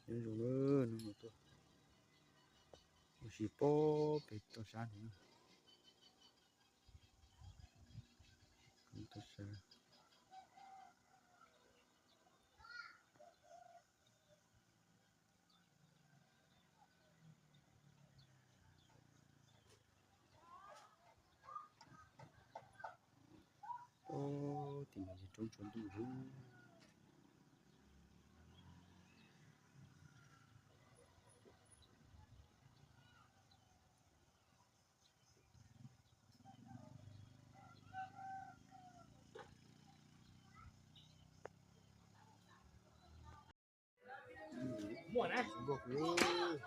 Nyob zoo, hnub no tuaj ua si pob pem toj sab no. Toj sab. Tim no yog roob tsaus ntuj heev. Tsis muaj leej twg li lawm.